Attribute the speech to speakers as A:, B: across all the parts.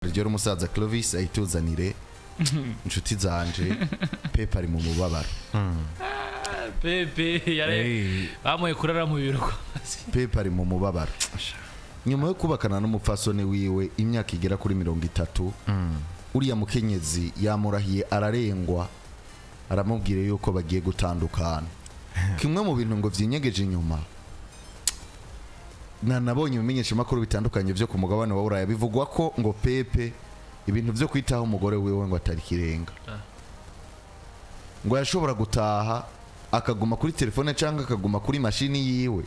A: Ryo umusaza Clovis ayituzanire. Inshuti zanje, Pepe ari mu mubabaro.
B: Pepe yare bamuye kurara mu biro kwa
A: Pepe ari mu mubabaro nyuma yo kubakana n'umupfasoni wiwe imyaka igera kuri 30. Uriya mukenyezi yamurahiye, ararengwa, aramubwira yuko bagiye gutandukana. Kimwe mu bintu ngo vyinyegeje inyuma, nanabonye ibimenyeshamakuru bitandukanye byo ku mugabane wa Buraya bivugwa ko ngo Pepe ibintu byo kwitaho umugore wiwe ngo atari kirenga. Ngo yashobora gutaha akaguma kuri telefone cyangwa akaguma kuri mashini yiwe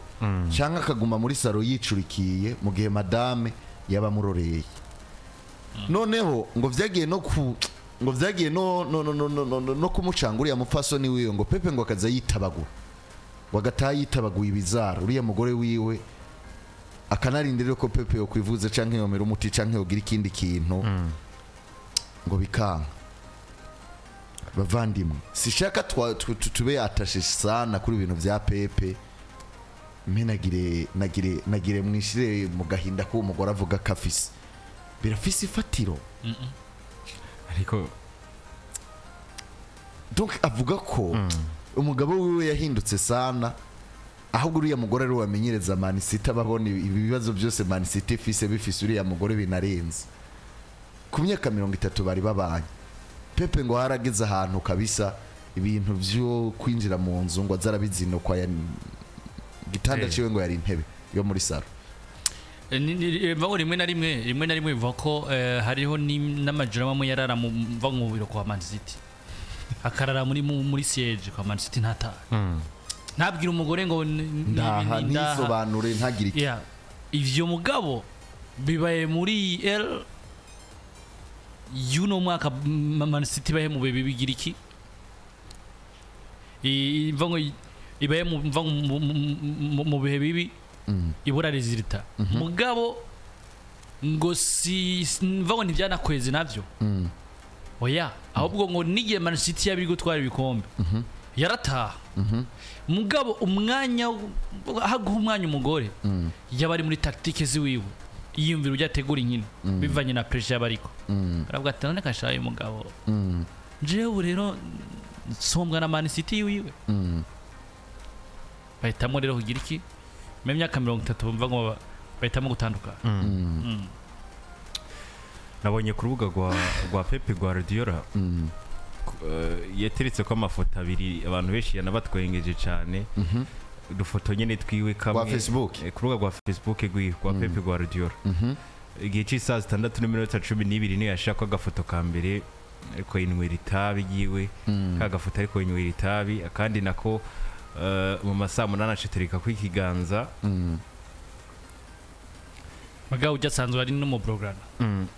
A: cyangwa akaguma muri salo yicurikiye mu gihe madame yaba amuroreye. Noneho ngo vyagiye no ku ngo vyagiye no kumucanga uriya mupfasoni wiwe. Ngo Pepe ngo akaza yitabagura, ngo agataha yitabaguye ibizara, uriya mugore wiwe akanarindira ko Pepe yokwivuza canke yomera umuti canke yogira ikindi kintu, ngo bikanka. Bavandimwe, sishaka tube atashe sana kuri ibintu vya Pepe. Mpe nagire mwishire mu gahinda ko umugore avuga ko afise, birafise ifatiro.
C: Ariko
A: Donc avuga ko umugabo wiwe yahindutse sana, ahubwo uriya mugore ari we wamenyereza Man City. Ababona ibi bibazo byose Man City ifise, bifise uriya mugore binarenze. Ku myaka 30 bari babanye, Pepe ngo harageze ahantu kabisa ibintu byo kwinjira mu nzu ngo azarabizinukwa ya gitanda ciwe, ngo yari intebe yo muri salo.
B: Mva rimwe na rimwe bivuga ko hariho n'amajoro amwe yarara mva mu biro kwa Man City, akarara muri siège kwa Man City, ntataha, ntabwira umugore ngo
A: ndaha
B: ndaha.
A: Ntisobanure, ntagire iki.
B: Yeah. Ivyo mugabo bibaye muri L y'uno mwaka. Man City bahe mu bihe bigira iki? Mva ngo ibaye mu mva ngo mu bihe bibi, ibura résultat. Mugabo ngo si mva ngo ntibyanakweze navyo. Oya, ahubwo ngo n'igihe Man City yabiri gutwara ibikombe yarataha, mugabo umwanya haguha umwanya umugore, yaba ari muri tactique ziwiwe, yiyumvira ujya ategura inkino bivanye na pressure yaba ariko. Aravuga ati: "None kashaye umugabo, jewe rero nsombwa na Man City yiwiwe." Bahitamo rero kugira iki? Mu myaka 30 bumva ngo bahitamo gutandukana.
C: Nabonye ku rubuga rwa Pepe Guardiola yateretse ko amafoto abiri abantu benshi yanabatwengeje cyane, udufoto nyine twiwe kamwe
A: Rwa Facebook?
C: Ku rubuga rwa Facebook rwiwe rwa Pepe Guardiola, igihe cy'isaha 6:12 niyo yashaka agafoto ka mbere, ariko yinywera itabi ryiwe, ka gafoto ariko yinywera itabi. Akandi nako mu masaha 8 acatereka ko ikiganza.
B: Mugabo ujya asanzwe ari no mu programme.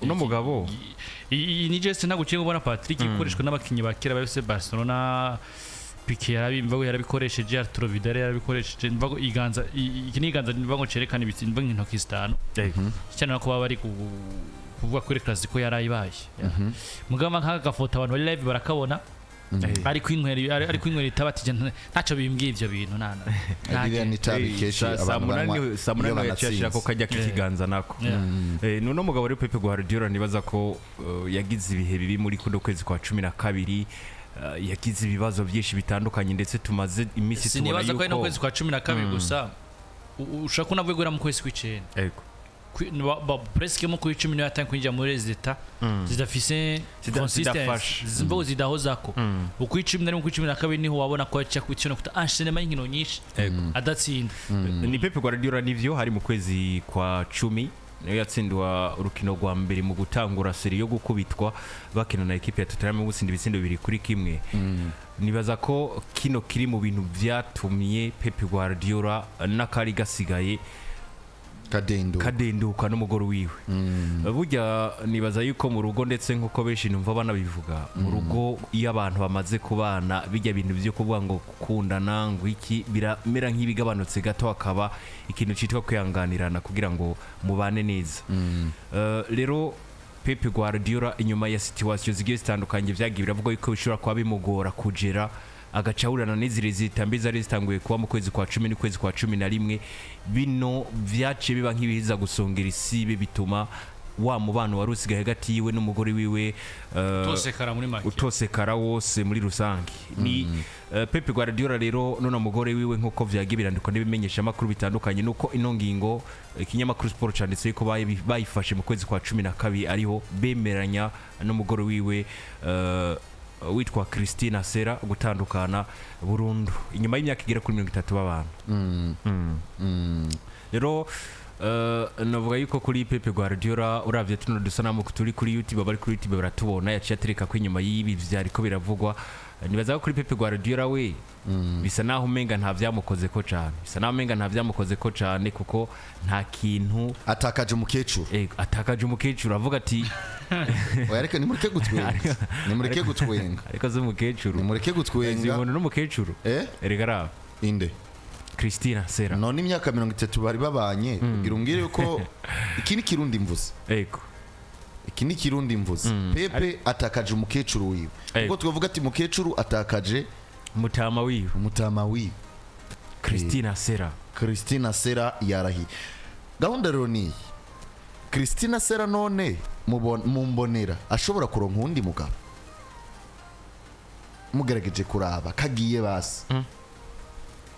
C: Uno mugabo
B: Iyi ni geste ntabwo uciye ubona, Patrick, ikoreshwa n'abakinnyi ba kera ba FC Barcelona. Piqué yarabimva, yarabikoresheje, Arturo Vidal yarabikoresheje. Mva ngo iganza iki ni iganza, mva ngo cerekana ibitsi, mva nk'intoki zitanu, cyane ko baba bari kuvuga kuri Clasico yarayibaye. Mugabo nk'aka gafoto abantu bari live barakabona, ari kwinywera itabi, ati: "Ntacyo bimbwiye ibyo bintu nana."
A: Ririya ni itabi kenshi
C: saa
A: abantu
C: munani
A: banywa
C: saa
A: iyo
C: munani yaciye ashira ko
A: banatsinze.
C: kajya k'ikiganza nako. Nuno mugabo rero Pepe Guardiola, nibaza ko yagize ibihe bibi muri kuno kwezi kwa 12, yagize ibibazo byinshi bitandukanye, ndetse tumaze iminsi tubona
B: Sinibaza ko ari no
C: yuko
B: kwezi kwa 12 gusa. Ushobora kubona avuye guhera mu kwezi kw'icenda. Presque mu kuri 10 niyo yatangiye kwinjira muri résultat zidafise consistency,
C: zidafashe.
B: Zimvo zidahozako. Ukwi 11, ukwi 12 niho wabona ko yaca ku kintu kuta enchaînement y'inkino nyinshi adatsinda.
C: Ni Pepe Guardiola nivyo, hari mu kwezi kwa 10 niyo yatsindwa urukino rwa mbere mu gutangura série yo gukubitwa, bakina na ekipe ya Tottenham, gutsinda ibitsindo 2-1. Nibaza ko kino kiri mu bintu vyatumye Pepe Guardiola n'akari gasigaye
A: Kadendo.
C: Kadenduka n'umugore wiwe. Burya nibaza yuko mu rugo, ndetse nk'uko benshi numva banabivuga, mu rugo iyo abantu bamaze kubana, bijya bintu byo kuvuga ngo gukundana ngo iki biramera nk'ibigabanutse gato, hakaba ikintu cyitwa kwihanganirana kugira ngo mubane neza. Rero Pepe Guardiola, inyuma ya situation zigiye zitandukanye byagiye biravuga yuko bishobora kuba bimugora kugera, agaca ahurana n'iziri zitambi zari zitanguye kuba mu kwezi kwa 10 n'ukwezi kwa 11, bino vyaciye biba nk'ibiza gusongera isibe, bituma Wa mubano wari usigaye hagati yiwe n'umugore wiwe
B: Tosekara muri make.
C: Utosekara wose muri rusange ni Pep Guardiola. Rero none umugore wiwe, nkuko vyagiye birandikwa n'ibimenyesha makuru bitandukanye, nuko ino ngingo ikinyamakuru Sport canditse ko bayifashe mu kwezi kwa 12, ariho bemeranya n'umugore wiwe witwa Christina Sera gutandukana burundu inyuma y'imyaka igera kuri 30 babana. Rero navuga yuko kuri Pepe Guardiola, uravye tuno dusanamu turi kuri YouTube, abari kuri YouTube baratubona, yaciye atereka ko inyuma y'ibi vyariko biravugwa. Nibaza ko kuri Pepe Guardiola we bisa naho umenga nta vyamukoze ko cane, bisa naho umenga nta vyamukoze ko cane, kuko nta kintu
A: Atakaje umukecuru.
C: Atakaje umukecuru, avuga ati
A: Oya, reka nimureke gutwenga, nimureke gutwenga.
C: Ariko se umukecuru
A: Nimureke
C: uyu
A: gutwenga.
C: muntu n'umukecuru? Erega raba.
A: Inde?
C: Christina Sera.
A: None imyaka 30 bari babanye, kugira umbwire ko iki ni Kirundi mvuze.
C: Ego.
A: Iki ni Kirundi mvuze: Pepe atakaje umukecuru wiwe, kuko twavuga ati mukecuru atakaje
C: mutama wiwe.
A: Umutama wiwe.
C: Christina Sera.
A: Christina Sera yarahiye. Gahunda rero ni iyi: Christina Sera none mumbonera ashobora kuronka uwundi mugabo? Mugerageje kuraba kagiye basi,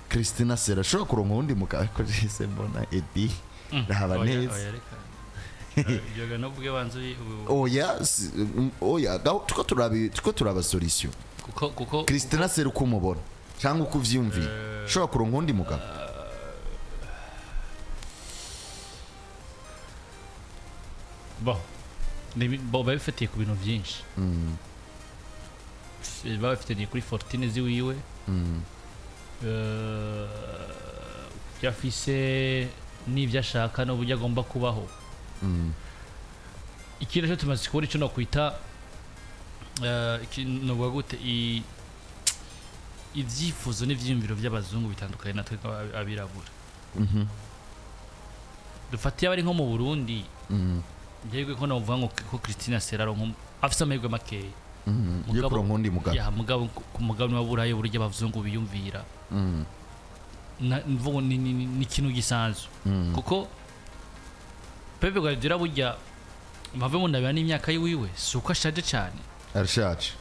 A: Christina Sera ashobora kuronka uwundi mugabo? Ariko jese mbona Edi raba
B: Oya,
A: neza.
B: oya, reka. Ibyo nubwo banza
A: Oya, oya, tuko turaba solution.
B: Kuko
A: Christina Sera, uko umubona cyangwa uko uvyumviye, ashobora kuronka uwundi mugabo?
B: Bo bo babifatiye ku bintu byinshi, babifitiye kuri fortune ziwiwe, ibyo afise n'ibyo ashaka n'uburyo agomba kubaho. Ikindi cyo tumaze kubona, icyo nakwita novuga gute, ibyifuzo n'ibyiyumviro by'abazungu bitandukanye natwe abirabura. Dufatiye abari nko mu Burundi, njyewe ko novuga ngo ko Christina Sera aronka, afise amahirwe makeya
A: Yo kuronka uwundi mugabo.
B: Ya, mugabo ku mugabane wa Burayi, uburyo abazungu biyumvira, mvugo ni ikintu gisanzwe, kuko Pepe Guardiola burya mpave mu ndabira n'imyaka yiwiwe, si uko ashaje cyane.
A: Arashaje.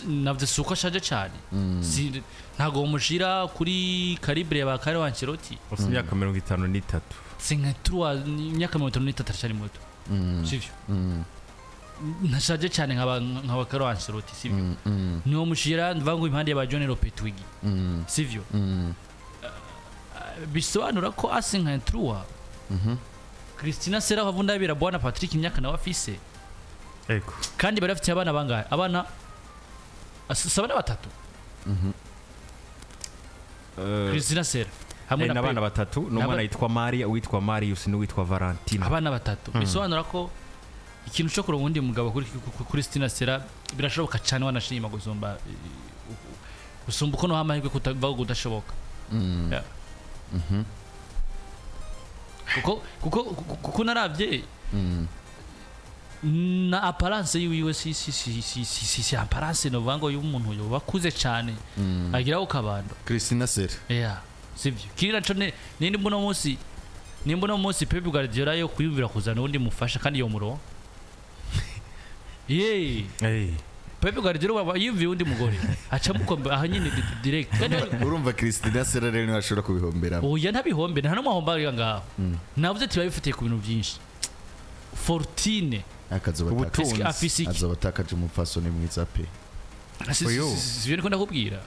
B: Navyo si uko ashaje cyane. Ntago bamushira kuri calibre ya ba Carlo Ancelotti.
C: Ufite imyaka 53.
B: C'est nka trois, imyaka 53, aracyari muto, sivyo? Ntashaje cyane nka ba Carlo Ancelotti, sivyo? Niwo mushira mvuga ngo impande ya ba John Lopetegui, sivyo? Bisobanura ko ase nka trois Christina Sera havunda bwana Patrick, imyaka nawe afise,
C: Ego.
B: kandi bari bafite abana bangahe? Abana si abana batatu? Christina Sera hamwe na
C: n'abana
B: Pep.
C: batatu, n'umwana yitwa Maria, uwitwa Marius n'uwitwa Valentina.
B: Abana batatu, bisobanura ko ikintu cyo kuronka uwundi mugabo kuri Christina Sera birashoboka cyane, wanashima gusumba uko noha amahirwe kutava kudashoboka. Yeah. Kuko naravye na apparence yiwiwe, si apparence novuga ngo y'umuntu yoba akuze cyane agiraho kabando.
A: Christina Sera.
B: Yeah, sivyo? Kira naco nindi mbona munsi, nimba uno munsi Pep Guardiola yo kwiyumvira kuzana uwundi mufasha kandi yo muronka ye. Pep Guardiola waba yiyumviye uwundi mugore aca mukombe aha nyine direct kandi.
A: Urumva Christina Sera rero niwe ashobora kubihomberamo.
B: Oya, ntabihombe, nta n'umwe ahomba ari ngaho. Navuze ati babifatiye ku bintu byinshi, fortune.
A: Akazoba
C: Ubutunzi.
B: Eske afise iki?
A: Azoba atakaje umupfasoni mwiza pe.
B: Sivyo niko ndakubwira.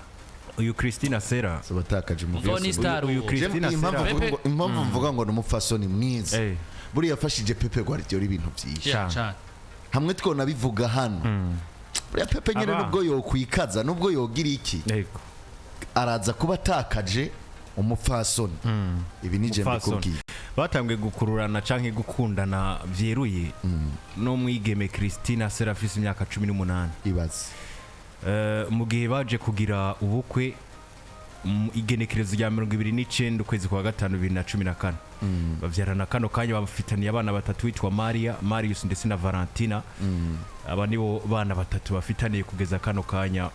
C: Uyu Christina Sera
A: Azoba atakaje
B: Mugabo ni
A: umupfasoni.
B: star
C: uyu
B: uwo.
C: Christina
A: Impamvu
C: Sera
A: mvuga impamvu mvuga ngo ni umupfasoni mwiza, buriya yafashije Pepe Guardiola ibintu byinshi.
B: Yeah, cane.
A: Hamwe twona bivuga hano, buriya Pepe nyine, nubwo yokwikaza, nubwo yogira iki,
C: Ego.
A: araza kuba atakaje umupfasoni. Ibi ni je
C: Umupfasoni.
A: mbikubwiye.
C: Batangiye gukururana canke gukundana vyeruye no mwigeme Christina Sera afise imyaka 18.
A: Ibaze.
C: Mu gihe baje kugira ubukwe mu igenekerezo rya 29 ukwezi kwa gatanu 2014, bavyarana kano kanya bafitaniye abana batatu, witwa Maria, Marius ndetse na Valentina. Aba nibo bana batatu bafitaniye kugeza kano kanya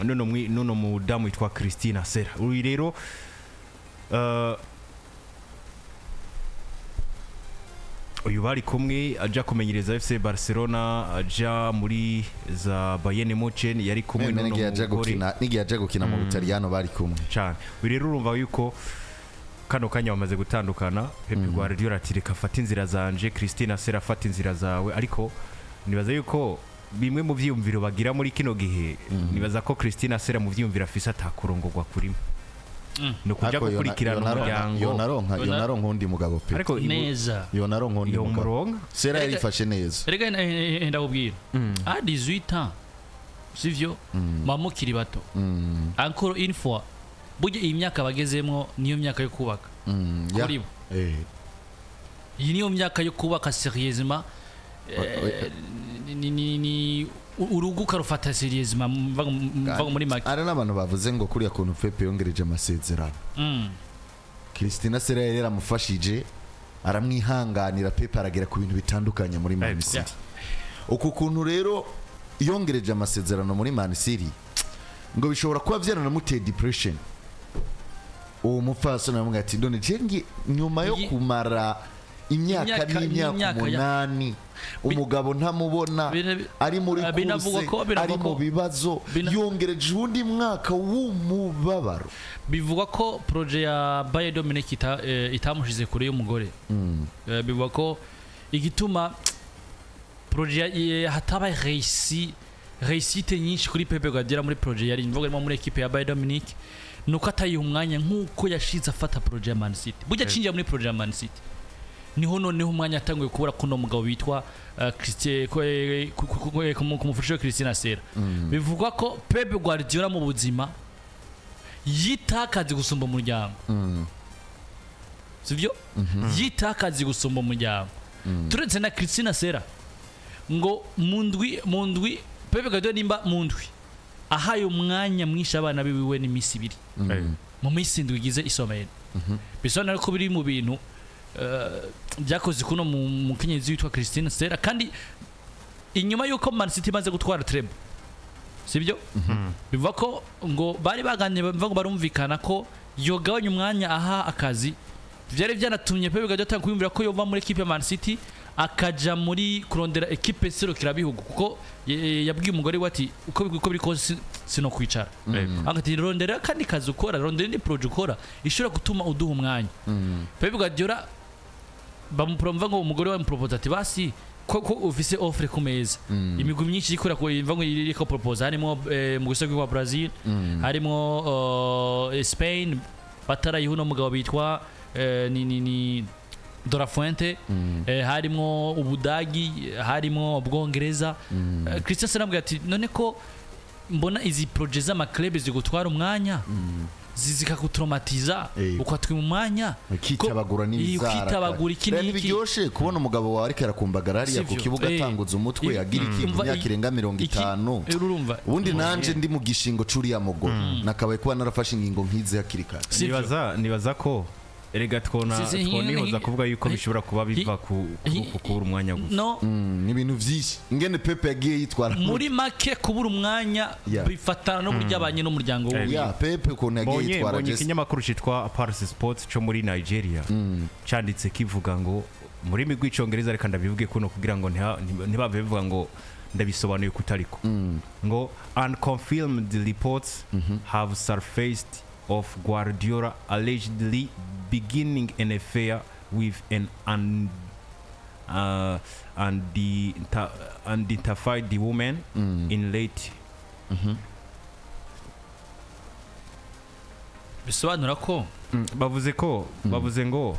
C: nuno mudamu witwa Christina Sera. Uyu rero Uyu bari kumwe aja kumenyereza FC Barcelona, aja muri za Bayern Munchen, yari kumwe
A: Meme
C: n'uno
A: n'igihe aja
C: mugore
A: gukina, n'igihe aja gukina mu Butaliyano bari kumwe.
C: Cyane. Uyu rero urumva yuko kano kanya bamaze gutandukana. Pep Guardiola ati: "Reka afate inzira zanje, Christina Sera afata inzira zawe." Ariko nibaza yuko bimwe mu vyiyumviro bagira muri kino gihe, nibaza ko Christina Sera mu vyiyumviro afise atakurongorwa kurimo, ni ukuja
A: Ariko
C: gukurikirana umuryango.
A: Yonaronka, yonaronka undi mugabo pe.
C: Ariko
B: Neza.
A: Yonaronka undi
C: iyo
A: mugabo.
C: muronka.
A: Sera yarifashe neza.
B: Erega ndakubwira, à 18 ans, sivyo, muba mukiri bato. Encore une fois, burya iyi myaka bagezemwo niyo myaka yo kubaka kuri bo. Iyi niyo myaka yo kubaka sérieusement. Ni urugo ukarufata sérieusement, mva muri make.
A: Hari n'abantu bavuze ngo kuriya kuntu Pepe yongereje amasezerano, Christina Sera yari yaramufashije, aramwihanganira, Pepe aragera ku bintu bitandukanye muri Man City. Uku kuntu rero yongereje amasezerano muri Man City, ngo bishobora kuba byaranamuteye depression. Uwo mupfasoni aramubwira ati: "None je nyuma yo kumara imyaka n'imyaka
B: n'imyaka
A: 8 umugabo ntamubona, ari muri
B: binavugwa
A: course,
B: binavugwa
A: ari mu bibazo, yongereje uwundi mwaka w'umubabaro."
B: Bivugwa ko projet ya Bayern Dominic itamushize kure y'umugore. Bivugwa ko igituma projet hataba réussite nyinshi kuri Pepe Guardiola muri projet yari mvuga irimo muri équipe ya Bayern Dominic, nuko atayiha umwanya nkuko yashize afata projet ya Man City. Burya acinjira muri projet ya Man City niho noneho umwanya yatanguye kubura kuno mugabo witwa Christian ku mufasha we Christina Sera. Bivugwa ko Pep Guardiola mu buzima yitakaze gusumba umuryango, sivyo? Yitakaze gusumba umuryango. Turetse na Christina Sera, ngo mu ndwi Pep Guardiola nimba mu ndwi ahaye umwanya mwinshi abana biwiwe n'iminsi 2 mu minsi 7 igize isomero. Bisobanura ko biri mu bintu byakoze kuno mu mukenyezi witwa Christine Sera. Kandi inyuma y'uko Man City imaze gutwara treble, sibyo, bivuga ko ngo bari baganiriye, bavuga ngo barumvikana ko yogabanya umwanya aha akazi. Byari byanatumye Pep Guardiola atanga kwiyumvira ko yova muri équipe ya Man City akaja muri kurondera équipe serukirabihugu, kuko yabwiye umugore we ati: Uko biri kose sinokwicara." Agati: "Rondera kandi kazi ukora, rondera indi projet ukora ishobora gutuma uduha umwanya." Pep Guardiola bamupromva ngo umugore we amupropose ati: "Basi ko ufise offre ku meza, imigwi myinshi ikora ko imva ngo iriko propose, harimo mu gusoga kwa Brazil, harimo Spain batarayiho uno mugabo bitwa ni De La Fuente, harimo Ubudagi, harimo Ubwongereza." Christian Sera ati: "None ko mbona izi projet z'ama club zigutwara umwanya, zikagutraumatiza, ukatwima umwanya."
A: Ukitabagura n'ibizara.
B: Ukitabagura iki
A: Rero
B: n'iki.
A: Ntibiryoshe kubona umugabo wawe ariko arakumbagara hariya ku
B: Sivyo.
A: kibuga, atanguza umutwe, agira iki mu
B: Umva
A: myaka irenga mirongo itanu.
B: Urumva.
A: Ubundi nanje ndi mu gishingo c'uriya mugore, nakabaye kuba narafashe ingingo nk'izi hakiri kare.
B: Sivyo.
C: Nibaza ko erega twona twonihoza kuvuga yuko bishobora kuba biva ku kubura umwanya gusa.
B: No.
A: Ni ibintu vyinshi ingene Pepe yagiye yitwara.
B: Muri make, kubura umwanya bifatana n'uburyo abanye n'umuryango we.
A: Ya Pepe ukuntu yagiye yitwara
C: mbonye
A: Jesse.
C: Ikinyamakuru cyitwa Pulse Sports cyo muri Nigeria cyanditse kivuga ngo mu rurimi rw'Icyongereza, reka ndabivuge kuno kugira ngo ntibave bivuga ngo ndabisobanuye kutariko, ngo "Unconfirmed reports have surfaced of Guardiola allegedly beginning an affair with an unidentified woman in late"
B: Bisobanura ko
C: Bavuze ko bavuze ngo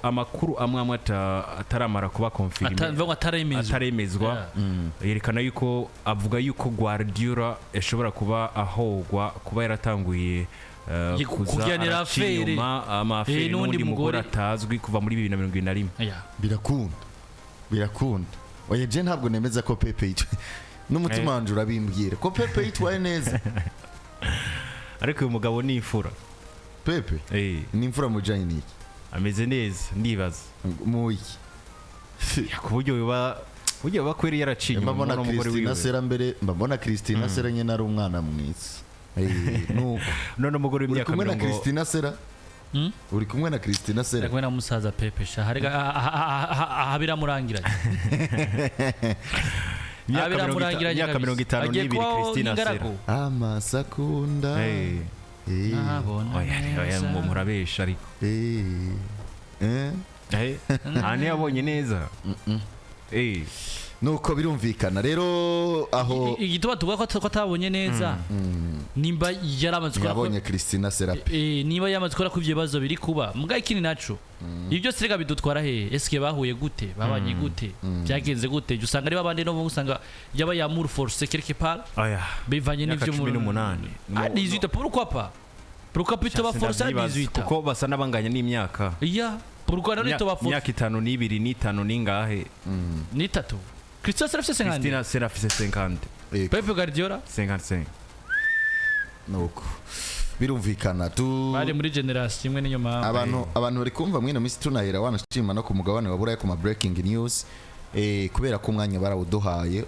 C: amakuru amwe amwe ataramara kuba confirmé,
B: mvuga ngo ataremezwa.
C: Ataremezwa, yerekana yuko avuga yuko Guardiola yashobora kuba ahogwa kuba yaratanguye kuza
B: kugiranira
C: araca
B: affaire.
C: inyuma ama affaire
B: N'uwundi
C: n'undi mugore
B: mugore.
C: atazwi kuva muri 2021.
B: Yeah.
A: Birakunda, birakunda. Oya, je ntabwo nemeza ko Pepe yitwaye, n'umutima wanje urabimbwira ko Pepe yitwaye neza.
C: Ariko uyu mugabo ni imfura.
A: Pepe ni imfura mu bijanye n'iki?
C: Ameze neza, ndibaza.
A: Mu iki?
C: Ku buryo biba kweri yaraciye inyuma
A: Mbabona
C: n'umugore
A: Christina
C: wiwe.
A: Sera mbere, mbabona Christina Sera nyine ari umwana mwiza. Nuko
C: None umugore
A: uri
C: w'imyaka
A: kumwe na
C: mirongo
A: Christina Sera. Uri kumwe na Christina Sera.
B: Ari kumwe na musaza Pepe sha, harega aha biramurangiranye.
C: Imyaka
B: Aha biramurangiranye
C: imyaka
B: kabisa.
C: 52
B: Agiye kubaho
C: Christina Sera.
B: nk'ingaragu.
A: Amasakunda.
C: Eh.
B: Ntabona
C: Oya, oya,
B: neza.
C: ngo murabesha ariko.
A: Eh.
C: Eh, aha ntiyabonye neza. Eh,
A: Nuko birumvikana rero aho.
B: Igituma tuvuga ko atabonye neza, nimba yaramaze gukora
A: Yabonye Christina Serapi.
B: Niba yamaze gukora ko ibyo bibazo biri kuba mbwa, ikindi naco ibyo byose reka bidutwara hehe? Eske bahuye gute? Babanye gute? Byagenze gute? Jya usanga ari babandi no usanga yaba yamur force quelque part
C: oya.
B: bivanye
C: Imyaka
B: n'ivyo
C: 18.
B: Ah, 18, pourquoi pas? Pourquoi pas tuba force à
C: Sindavyibaza,
B: 18?
C: kuko basa n'abanganya n'imyaka.
B: Iya, pourquoi none tuba force?
C: Imyaka 5 n'ibiri n'itanu n'ingahe?
B: Ni itatu. Christian Sera afise 50.
C: Christina Sera afise 50.
B: Pep Guardiola
C: 55.
A: Nuko birumvikana tu
B: bari muri generation imwe n'inyuma.
A: Abantu bari kumva mwino minsi tunahera wanashima no ku mugabane wa Buraya ku ma breaking news, kubera ko umwanya barawuduhaye.